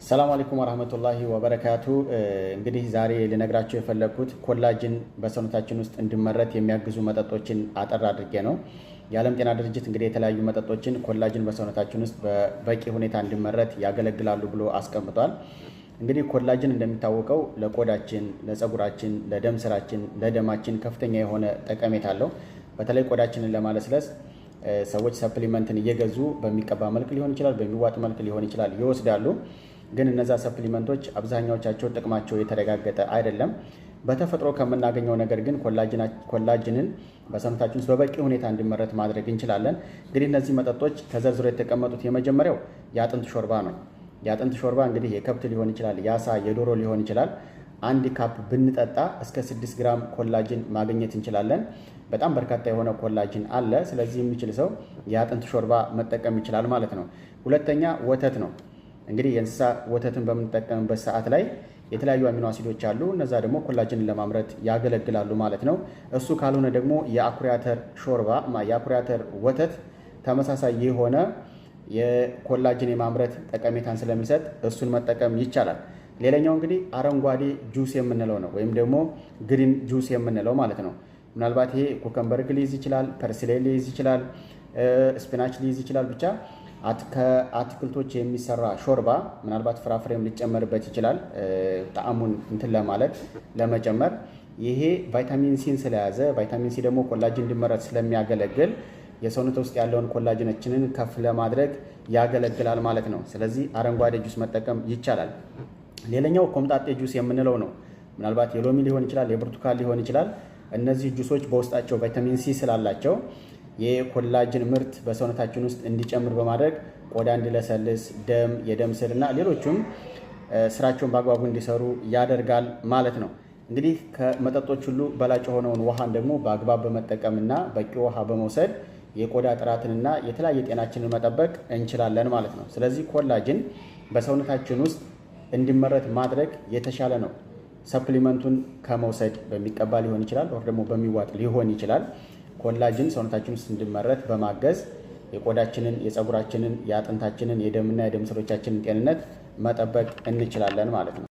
ሰላም አለይኩም ወራህመቱላሂ ወበረካቱ። እንግዲህ ዛሬ ልነግራችሁ የፈለግኩት collagen በሰውነታችን ውስጥ እንዲመረት የሚያግዙ መጠጦችን አጠር አድርጌ ነው። የዓለም ጤና ድርጅት እንግዲህ የተለያዩ መጠጦችን collagen በሰውነታችን ውስጥ በበቂ ሁኔታ እንዲመረት ያገለግላሉ ብሎ አስቀምጧል። እንግዲህ collagen እንደሚታወቀው ለቆዳችን፣ ለፀጉራችን፣ ለደም ስራችን፣ ለደማችን ከፍተኛ የሆነ ጠቀሜታ አለው። በተለይ ቆዳችንን ለማለስለስ ሰዎች supplement ን እየገዙ በሚቀባ መልክ ሊሆን ይችላል፣ በሚዋጥ መልክ ሊሆን ይችላል ይወስዳሉ። ግን እነዛ supplement ኦች አብዛኛዎቻቸው ጥቅማቸው የተረጋገጠ አይደለም። በተፈጥሮ ከምናገኘው ነገር ግን collagen ን በሰውነታችን ውስጥ በበቂ ሁኔታ እንዲመረት ማድረግ እንችላለን። እንግዲህ እነዚህ መጠጦች ተዘርዝሮ የተቀመጡት የመጀመሪያው የአጥንት ሾርባ ነው። የአጥንት ሾርባ እንግዲህ የከብት ሊሆን ይችላል፣ የአሳ፣ የዶሮ ሊሆን ይችላል። አንድ cup ብንጠጣ እስከ 6 ግራም collagen ማግኘት እንችላለን። በጣም በርካታ የሆነ collagen አለ። ስለዚህ የሚችል ሰው የአጥንት ሾርባ መጠቀም ይችላል ማለት ነው። ሁለተኛ ወተት ነው። እንግዲህ የእንስሳ ወተትን በምንጠቀምበት ሰዓት ላይ የተለያዩ አሚኖ አሲዶች አሉ። እነዛ ደግሞ collagen ን ለማምረት ያገለግላሉ ማለት ነው። እሱ ካልሆነ ደግሞ የአኩሪ አተር ሾርባ፣ የአኩሪ አተር ወተት ተመሳሳይ የሆነ የ collagen የማምረት ጠቀሜታን ስለሚሰጥ እሱን መጠቀም ይቻላል። ሌላኛው እንግዲህ አረንጓዴ ጁስ የምንለው ነው፣ ወይም ደግሞ green juice የምንለው ማለት ነው። ምናልባት ይሄ cucumber ሊይዝ ይችላል፣ parsley ሊይዝ ይችላል፣ spinach ሊይዝ ይችላል። ብቻ ከአትክልቶች የሚሰራ ሾርባ፣ ምናልባት ፍራፍሬም ሊጨመርበት ይችላል፣ ጣዕሙን እንትን ለማለት ለመጨመር። ይሄ ቫይታሚን ሲን ስለያዘ፣ ቫይታሚን ሲ ደግሞ collagen እንዲመረት ስለሚያገለግል የሰውነት ውስጥ ያለውን collagen ኣችንን ከፍ ለማድረግ ያገለግላል ማለት ነው። ስለዚህ አረንጓዴ ጁስ መጠቀም ይቻላል። ሌላኛው ኮምጣጤ ጁስ የምንለው ነው። ምናልባት የሎሚ ሊሆን ይችላል፣ የብርቱካን ሊሆን ይችላል። እነዚህ ጁሶች በውስጣቸው ቫይታሚን ሲ ስላላቸው የ collagen ምርት በሰውነታችን ውስጥ እንዲጨምር በማድረግ ቆዳ እንዲለሰልስ፣ ደም፣ የደም ስር እና ሌሎቹም ስራቸውን በአግባቡ እንዲሰሩ ያደርጋል ማለት ነው። እንግዲህ ከመጠጦች ሁሉ በላጭ የሆነውን ውሃን ደግሞ በአግባብ በመጠቀምና በቂ ውሃ በመውሰድ የቆዳ ጥራትንና የተለያየ ጤናችንን መጠበቅ እንችላለን ማለት ነው። ስለዚህ collagen በሰውነታችን ውስጥ እንዲመረት ማድረግ የተሻለ ነው። supplement ኡን ከመውሰድ በሚቀባ ሊሆን ይችላል፣ or ደግሞ በሚዋጥ ሊሆን ይችላል። collagen ሰውነታችን ውስጥ እንዲመረት በማገዝ የቆዳችንን፣ የፀጉራችንን፣ የአጥንታችንን፣ የደምና የደም ስሮቻችንን ጤንነት መጠበቅ እንችላለን ማለት ነው።